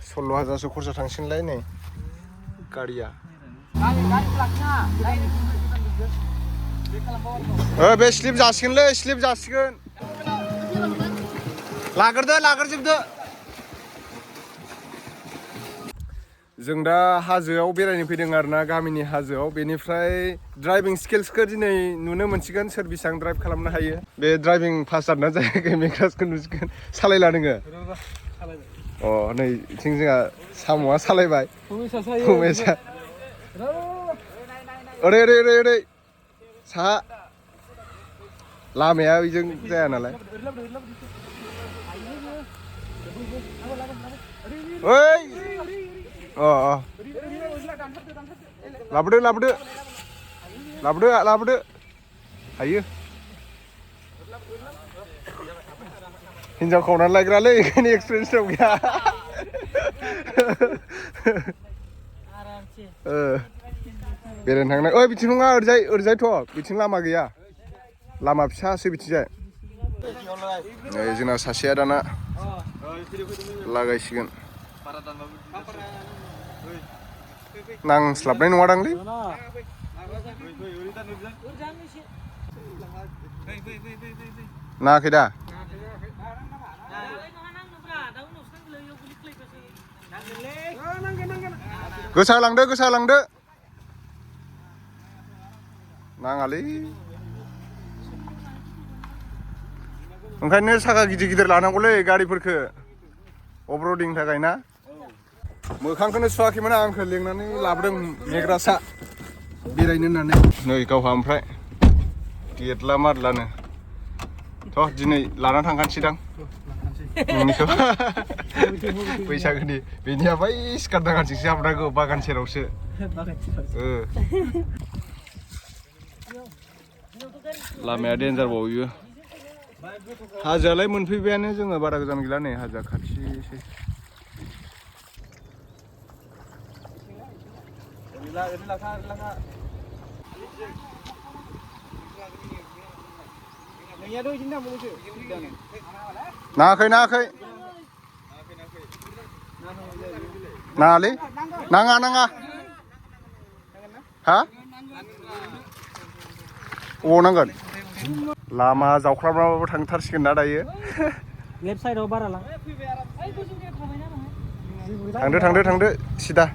16,000सो खरसा थांसिनलाय नै गारिया बे स्लिप जासिगोनलै स्लिप जासिगोन लाग्रोजोबदो जों दा हाजोआव बेरायनो फैदों आरोना गामिनि हाजोआव बेनिफ्राय ड्राइभिं स्किल्सखौ दिनै नुनो मोनसिगोन सोर बेसेबां ड्राइभ खालामनो हायो बे ड्राइभिं पास जादोंना जायाखै मेक्रासखौ नुसिगोन सालायला नोङो अ नै बिथिं जोंहा साम'आ सालायबाय फुमेसा ओरै साहा लामाया बेजों जाया नालाय ओइ अ लाबोदो हायो हिनजाव खावनानै लायग्रालै ओंखायनो एक्सपिरियेन्स दं गैया बेरायनो थांनाय ओइ बिथिं नङा ओरैजायथ' बिथिं लामा गैया लामा फिसासो बिथिंजाय नै जोंना सासेया दाना लागायसिगोन नांस्लाबनाय नङादांलै नाङाखै दा गोसा लांदो नाङालै ओंखायनो साखा गिदिर लानांगौलै गारिफोरखौ अफर'डिंनि थाखाय ना मोखांखौनो सुवाखैमोन आंखौ लेंनानै लाबोदों मेग्रासा बेरायनो होननानै नै गावहा ओमफ्राय गेटला मारलानो थ' दिनै लाना थांखानोसैदां नोंनिखौ बैसागोनि बेनिया बै स्कार्ट दागानथिंसो हाबनांगौ बागान सेरावसो लामाया देन्जारबाव बियो हाजोआलाय मोनफैबायानो जोङो बारा गोजान गैला नै हाजोआ खाथिसै नाङाखै नाङालै नाङा हा अबाव नांगोन लामा जावख्लाबनाबाबो थांथारसिगोन ना दायो लेफ्ट साइडआव बारा लां थांदो सिदा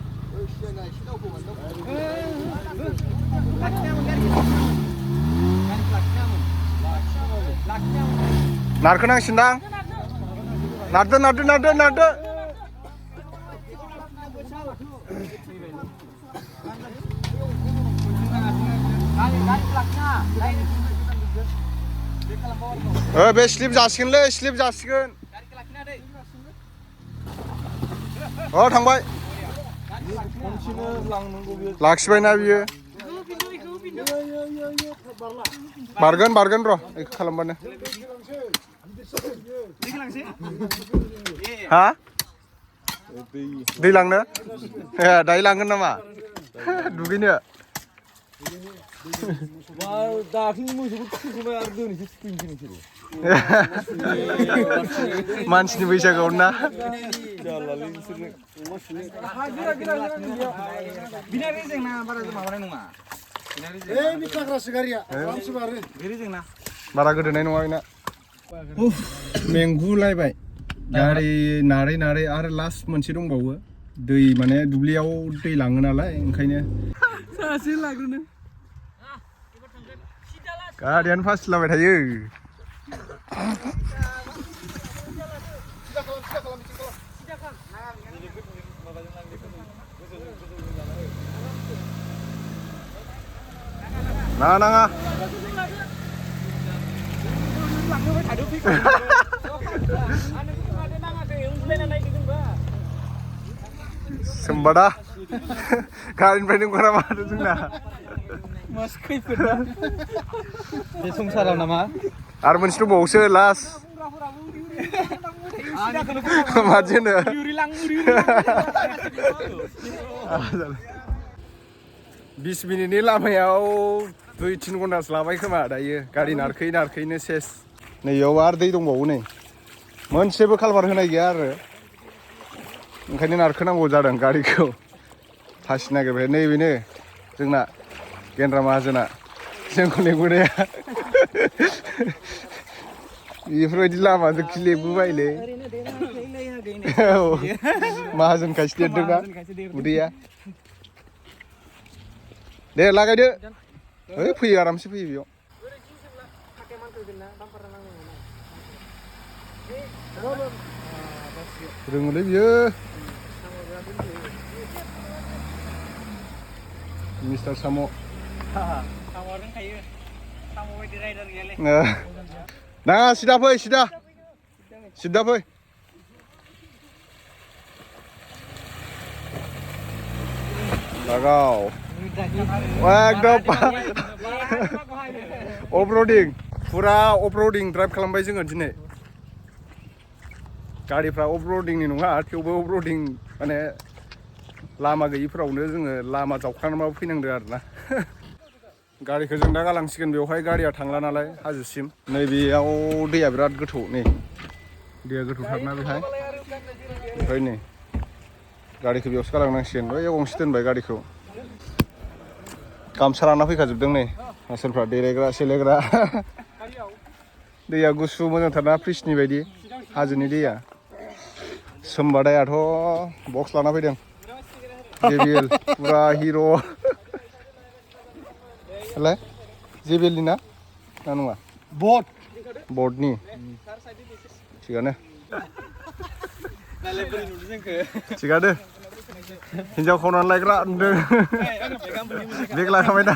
नारखोनांसिनदां नारदो बे स्लिप जासिगोन थांबाय लाखिबायना बियो बारगोन र' बेखौ खालामबानो हा दै लांनो दायो लांगोन नामा दुगैनो मानसिनि बैसागोआव ना बारा गोदोनाय नङा बेना मेंगुलायबाय गारि नारै आरो लास्ट मोनसे दंबावो दै माने दुब्लियाव दै लाङो नालाय ओंखायनो गारियानो फासिलाबाय थायो नाङा सोमबादा गारिनिफ्राय नोंगौना माथो जोंना मास खैफोद बे संसाराव नामा आरो मोनसे दंबावोसो लास्ट माथो होनो 20 मिनिटनि लामायाव 2-3 घन्टासो लाबाय खोमा दायो गारि नारखैनो सेस नैयाव आरो दै दंबावो नै मोनसेबो कालभार होनाय गैया आरो ओंखायनो नारखोनांगौ जादों गारिखौ फासि नागिरबाय नैबेनो जोंना गेन्द्रा माहाजोना जोंखौ लेंबोनाया बेफोरबायदि लामाजों लेंबोबायलै औ माहाजोनखायसो देरदोंना उदैया दे लागायदो ओइ फैयो आरामसे फैयो बेयाव रोङोलै बियो मिस्टार साम' नाङा सिदा फै सिदा फै लागाव एकदम अफर'डिं फुरा अफर'डिं ड्राइभ खालामबाय जोङो दिनै गारिफ्रा अफर'डिंनि नङा थेवबो अफर'डिं माने लामा गैयिफोरावनो जोङो लामा जावख्लांनानैबाबो फैनांदों आरोना गारिखौ जों दा गालांसिगोन बेवहाय गारिया थांला नालाय हाजोसिम नैबेयाव दैया बिराद गोथौ नै दैया गोथौथारना बेहाय ओमफ्राय नै गारिखौ बेयावसो गालांनांसिगोन बैयाव गंसे दोनबाय गारिखौ गामसा लाना फैखाजोबदों नै आसोलफ्रा देलायग्रा सेलायग्रा दैया गुसु मोजांथारना फ्रिजनि बायदि हाजोनि दैया सोमबादायाथ' बक्स लाना फैदों JBL पुरा हिर' लाय JBL नि ना नङा बडनि थिगानो थिगानो हिन्जाव खावनानै लायग्रा होनदों बेग लाखाबाय दा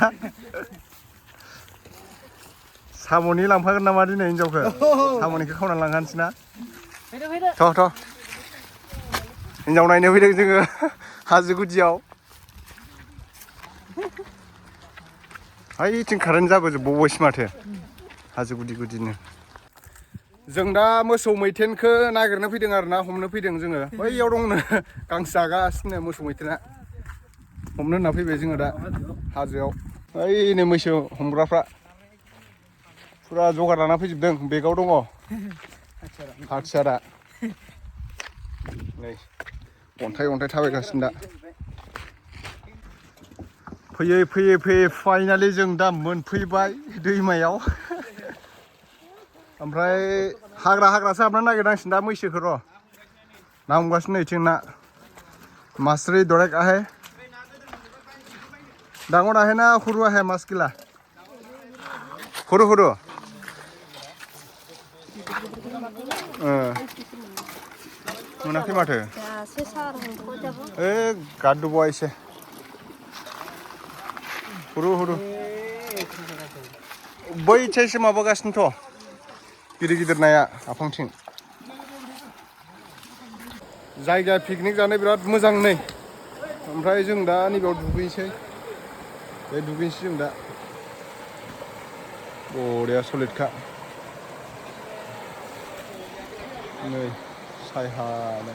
साम'नि लांफागोन नामा दिनै हिन्जावखौ साम'निखौ खावनानै लांखानोसै ना थ' हिन्जाव नायनो फैदों जोङो हाजो गुदियाव ओइथिं कारेन्ट जाबोजोबबावबायसो माथो हाजो गुदि गुदिनो जों दा मोसौ मैथेनखौ नागिरनो फैदों आरो ना हमनो फैदों जोङो बैयाव दंनो गांसो जागासिनो मोसौ मैथेना हमनो होनना फैबाय जोङो दा हाजोआव ओइनै मैसो हमग्राफ्रा फुरा जगार लाना फैजोबदों बेगाव दङ हाथियारा नै अन्थाइ थाबायगासिनो दा फैयै फाइनालि जों दा मोनफैबाय दैमायाव ओमफ्राय हाग्रासो हाबनो नागिरनांसिगोन दा मैसोखौ र' ना हमगासिनो नैथिं ना मासरी दरेक आहे डाঙर आहे ना सरू आहे माছ गिला सरू मोनाखै माथो ए गारदोबा एसे सरू बैथिंसो माबागासिनोथ' गिदिर नाया आफांथिं जायगाया पिकनिक जानो बिराद मोजां नै ओमफ्राय जों दा नैबेयाव दुगैनोसै जों दा बरिया सलिडखा नै सायहानो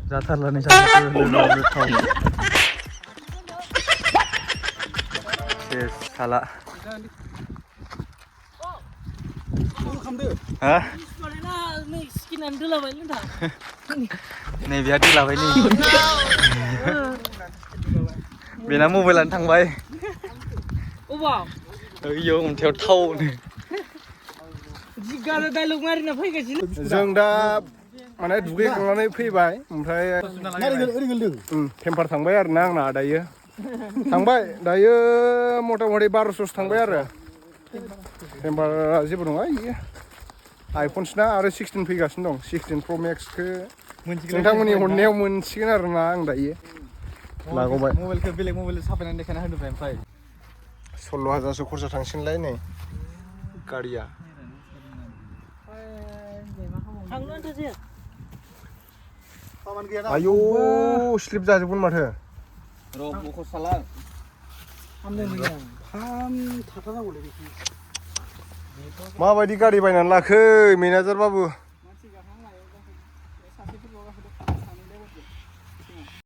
जाथारलानै थाव साला हा नै बिहा दिलाबाय नै बेना मबाइलानो थांबाय ओइयाव अन्थायाव थावनो जों दा माने दुगैखांनानै फैबाय ओमफ्राय टेम्पार थांबाय आरो ना आंना दायो मथा मथि 1200 थांबाय आरो टेम्पारा जेबो नङा इयो आइफनसना आरो 16 फैगासिनो दं 16 Pro Maxखौ नोंथांमोननि हरनायाव मोनसिगोन आरो ना आं दायो लागबाय मबाइलखौ बेलेग मबाइल साफायनानै देखायना होदोंमोन ओमफ्राय 16,000सो खरसा थांसिनलाय नै गारिया आयौ स्लिप जाजोबगोन माथो थाथारनांगौलै बेखौ माबायदि गारि बायनानै लाखो मेनेजार बाबु